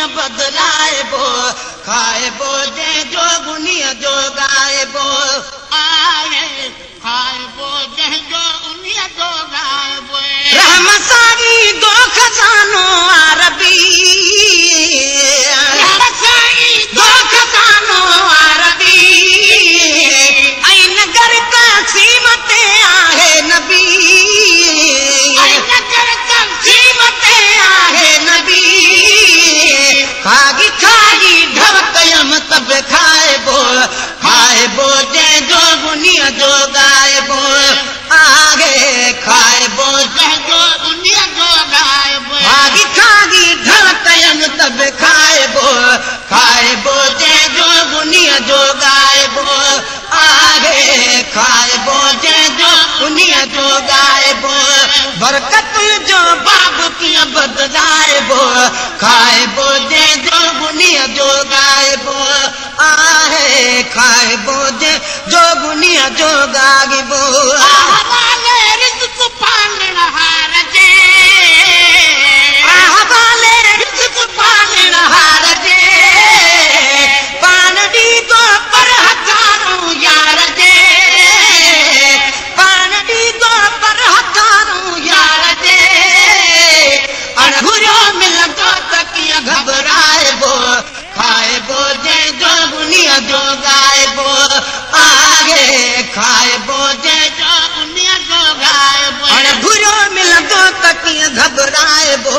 कीअं बदिलाइबो, खाइबो जंहिंजो उन्हीअ जो ॻाइबो आहे, खाइबो जंहिंजो उन्हीअ जो ॻाइबो। रहम सां ईंदो ख़ज़ानो अरबी, रहम सां ईंदो ख़ज़ानो अरबी, ऐं नगर तक़सीम ते आहे नबी, ऐं नगर तक़सीम ते आहे नबी। खागी खागी ढव कयमि त बि खाइबो, खाइबो जंहिंजो उन्हीअ जो ॻाइबो आहे, खाइबो जंहिंजो उन्हीअ जो ॻाइबो। खागी खागी ढव कयमि त बि खाइबो, खाइबो जंहिंजो उन्हीअ जो ॻाइबो आहे, खाइबो जंहिंजो उन्हीअ जो ॻाइबो। बरकतुनि जो बाब कीअं बदिलाइबो, खाइबो जंहिंजो उन्हीअ जो ॻाइबो आहे, खाइबो जंहिंजो उन्हीअ जो ॻाइबो। हवाले रिज़्क पालणहार जे, हवाले रिज़्क पालणहार जे, पाण ॾींदो पर हज़ारूं यार जे, पाण ॾींदो पर हज़ारूं यार जे। अणघुरियो मिलंदो त कीअं घबराइबो, खाइबो जंहिंजो उन्हीअ जो ॻाइबो आहे, खाइबो जंहिंजो उन्हीअ जो ॻाइबो। अणघुरियो मिलंदो त कीअं घबराइबो,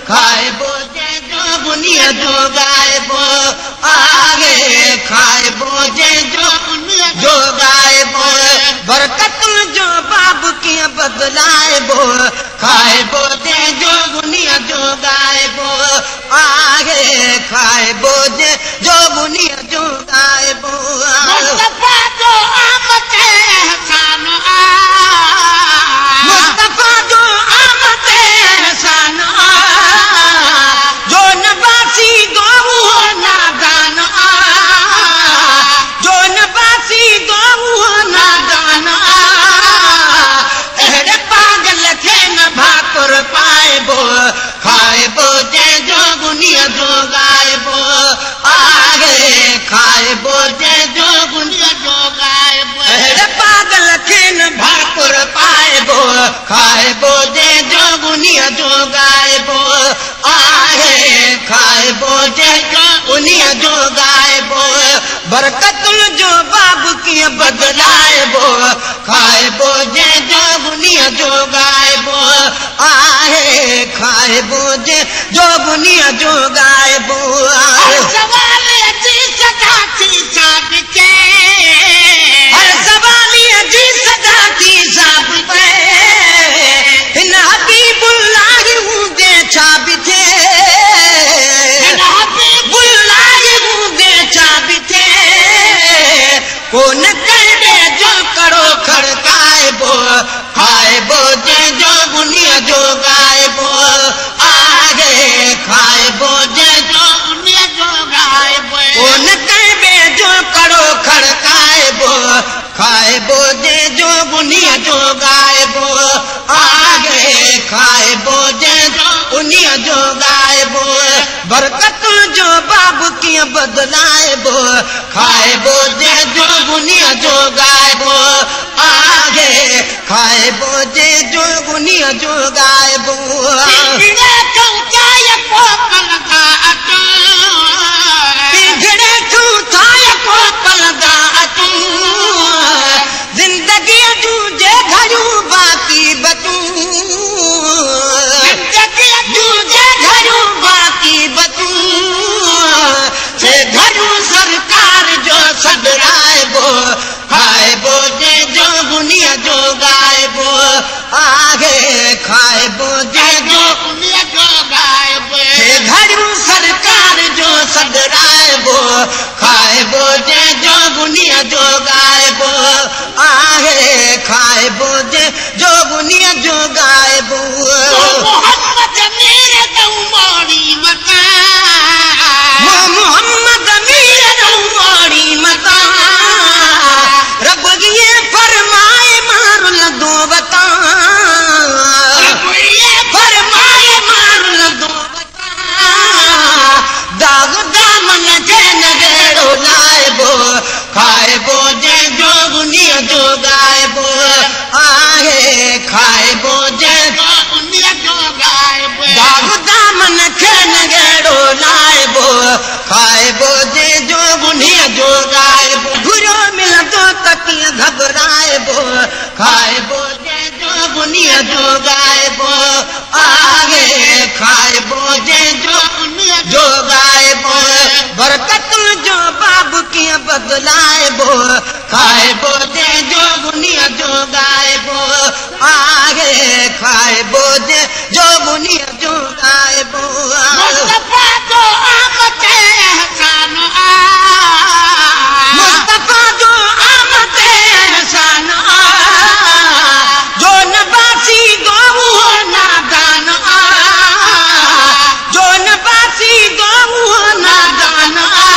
खाइबो जंहिंजो उन्हीअ जो ॻाइबो आहे, खाइबो जंहिंजो उन्हीअ जो ॻाइबो। बरकतुनि जो बाब कीअं बदिलाइबो, खाइबो जंहिंजो उन्हीअ जो ॻाइबो आहे, खाइबो जंहिंजो उन्हीअ जो ॻाइबो। मुस्तफ़ा जो आमद एहसान आ, मुस्तफ़ा जो आमद एहसान आ, जो नबासी दो उहो नादान आ, जो नबासी दो उहो नादान आ। अहिड़े पागल खे न भाकुर पाइबो, खाइबो जंहिंजो उन्हीअ जो ॻाइबो आहे, खाइबो जंहिंजो उन्हीअ जो ॻाइबो। अहिड़े पागल खे न भाकुर पाइबो, खाइबो जंहिंजो उन्हीअ जो ॻाइबो आहे, खाइबो जंहिंजो उन्हीअ जो ॻाइबो। बरकतुनि जो बाब कीअं बदिलाइबो, खाइबो जंहिंजो उन्हीअ जो ॻाइबो आहे, खाइबो जंहिंजो उन्हीअ जो ॻाइबो। हर सवाल जी सदा थी साबित, हर सवाल जी सदा थी साबित, हिन हबीबुल्लाह हूंदे छा बि थिए, हिन हबीबुल्लाह हूंदे छा बि थिए, कोन कंहिं जो कड़ो खड़काइबो, खाइबो जंहिंजो उन्हीअ जो ॻाइबो आहे, खाइबो जंहिंजो उन्हीअ जो ॻाइबो। कोन कंहिं जो कड़ो खड़काइबो, खाइबो जंहिंजो उन्हीअ जो ॻाइबो आहे, खाइबो जंहिंजो उन्हीअ जो ॻाइबो। बरकतुनि जो बाब कीअं बदिलाइबो, खाइबो जंहिंजो उन्हीअ जो ॻाइबो आहे, खाइबो जंहिंजो उन्हीअ जो ॻाइबो। पिंजरे खां कोपल था अचूं, पिंजरे खां कोपल था अचूं, ज़िंदगीअ जूं जे घड़ियूं बाक़ी बचूं, ज़िंदगीअ जूं जे घड़ियूं बाक़ी बचूं, से घड़ियूं सरकार जो सॾराइबो, खाइबो जंहिंजो उन्हीअ जो ॻाइबो आहे, खाइबो जंहिंजो उन्हीअ जो ॻाइबो। से घड़ियूं सरकार जो सॾराइबो, खाइबो जंहिंजो उन्हीअ जो ॻाइबो आहे, खाइबो जंहिंजो उन्हीअ जो ॻाइबो। मोहम्मद मीर दऊं मोड़ी मता, मोहम्मद मीर दऊं मोड़ी मता, रब इहे फरमाए मारू लॻो वता, रब इहे फरमाए मारू लॻो वता। खाइबो जंहिंजो उन्हीअ जो ॻाइबो। दाग़ दामन खे न अहिड़ो लाइबो, खाइबो जंहिंजो उन्हीअ जो ॻाइबो। घुरियो मिलंदो त कीअं घबराइबो, खाइबो जंहिंजो उन्हीअ जो ॻाइबो। आहे खाइबो जंहिंजो उन्हीअ जो ॻाइबो। बरकतुनि जो बाब कीअं बदिलाइबो, खाइबो जंहिंजो उन्हीअ जो ॻाइबो। आहे खाइबो जंहिंजो उन्हीअ जो ॻाइबो। मुस्तफ़ा जो आमद एहसान आ, मुस्तफ़ा जो आमद एहसान आ, जो न बासी दो उहो नादान आ, जो न बासी दो उहो नादान आ।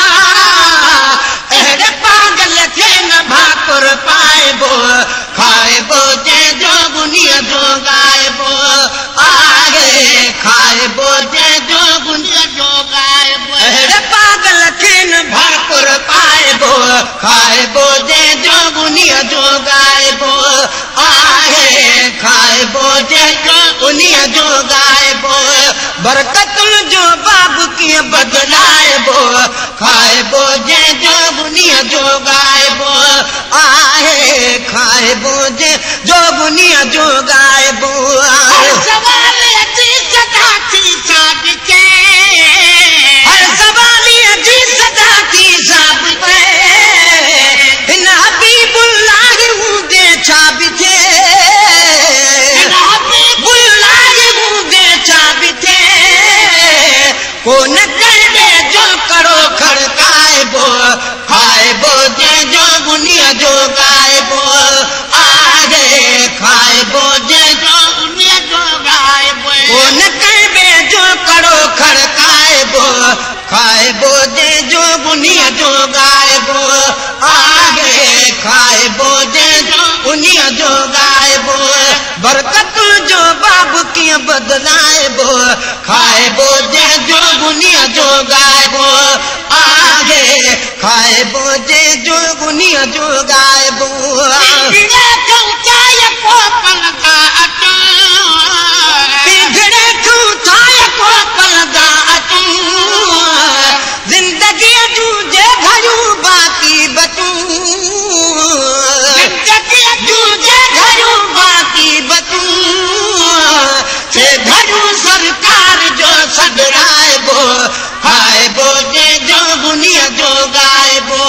अहिड़े पागल खे न भाकुर पाइबो, खाइबो जंहिंजो उन्हीअ जो ॻाइबो। आहे खाइबो जंहिंजो उन्हीअ जो ॻाइबो। अहिड़े पागल खे न भाकुर पाइबो, खाइबो जंहिंजो उन्हीअ जो ॻाइबो। आहे खाइबो जंहिंजो उन्हीअ जो ॻाइबो। बरकतुनि जो बाब कीअं बदिलाइबो, खाइबो जंहिंजो उन्हीअ जो ॻाइबो। आहे खाइबो जंहिंजो उन्हीअ जो ॻाइबो। हर सवाल जी सदा थी साबित, हर सवाल जी सदा थी साबित। हिन हबीबुल्लाह हूंदे छा बि थिए, हिन हबीबुल्लाह हूंदे छा बि थिए। कोन कंहिं जो कड़ो खड़काइबो, खाइबो जंहिंजो उन्हीअ जो ॻाइबो। आहे खाइबो जंहिंजो उन्हीअ जो ॻाइबो। कोन कंहिं जो कड़ो खड़काइबो, खाइबो जंहिंजो उन्हीअ जो ॻाइबो। आहे खाइबो जंहिंजो उन्हीअ जो ॻाइबो। बरकतुनि जो बाब कीअं बदिलाइबो, खाइबो जंहिंजो उन्हीअ जो ॻाइबो। आहे खाइबो जंहिंजो उन्हीअ जो ॻाइबो। पिंजरे खां कोपल अचूं, पिंजरे खां कोपल अचूं। ज़िंदगीअ जूं जे घड़ियूं बाक़ी बचूं, ज़िंदगीअ जूं जे घड़ियूं बाक़ी बचूं। से घड़ियूं सरकार जो सॾराइबो, खाइबो जंहिंजो उन्हीअ जो ॻाइबो।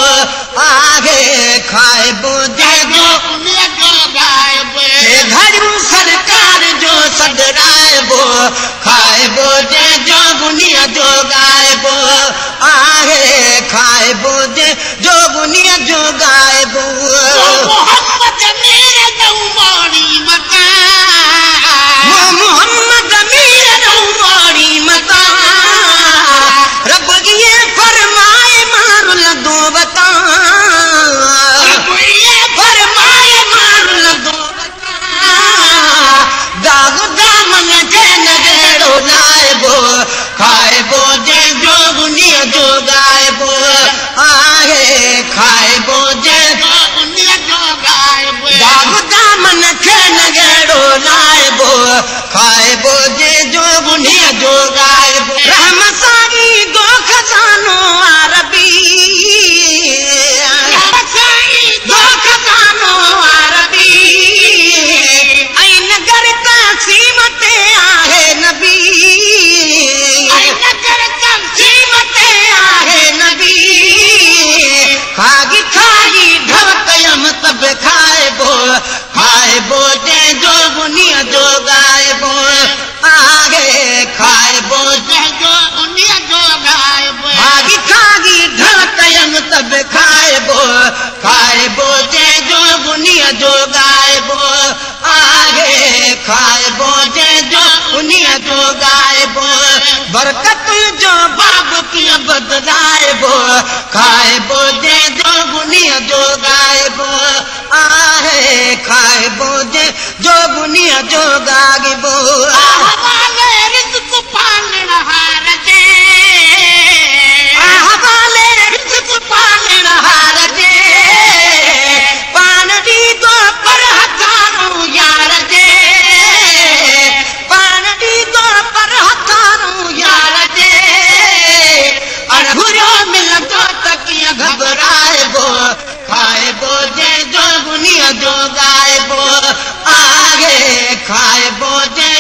आहे खाइबो जंहिंजो उन्हीअ जो ॻाइबो। से घड़ियूं सरकार जो सॾराइबो, खाइबो जंहिंजो उन्हीअ जो ॻाइबो। आहे खाइबो जंहिंजो उन्हीअ जो ॻाइबो। मोहम्मद मीर मोड़ी मता, मोहम्मद मीर मोड़ी मता। रब इहे फरमाए मां रुलंदो वतां, रब इहे फरमाए मां रुलंदो वतां। दाग़ दामन खे न अहिड़ो लाइबो, खाइबो जंहिंजो उन्हीअ जो ॻाइबो। आहे खाइबो जंहिंजो उन्हीअ जो ॻाइबो। दाग़ दामन खे न अहिड़ो लाइबो, खाइबो जंहिंजो उन्हीअ जो ॻाइबो। रहम साईं दो खज़ानो अरबी, रहम साईं दो खज़ानो अरबी। ऐं नगर तसीम ते आहे नबी, ऐं नगर तसीम ते आहे नबी। खागी खागी ढव कयमि त बि खाइबो, खाइबो जंहिंजो उन्हीअ जो ॻाइबो। आहे खाइबो जंहिंजो उन्हीअ जो ॻाइबो। खागी खागी ढव कयमि त बि खाइबो, खाइबो जंहिंजो उन्हीअ जो ॻाइबो। आहे खाइबो जंहिंजो उन्हीअ जो ॻाइबो। बरकतुनि जो बाब कीअं बदिलाइबो, खाइबो जंहिंजो उन्हीअ जो ॻाइबो। आहे खाइबो जंहिंजो उन्हीअ जो ॻाइबो। हवाले रिज़्क पालणहार जे, हवाले रिज़्क पालणहार जे। पाण ॾींदो पर हज़ारो यार जे। खाइबो खाइबो जे जोगुनिया जो गाइबो आगे खाइबो जे।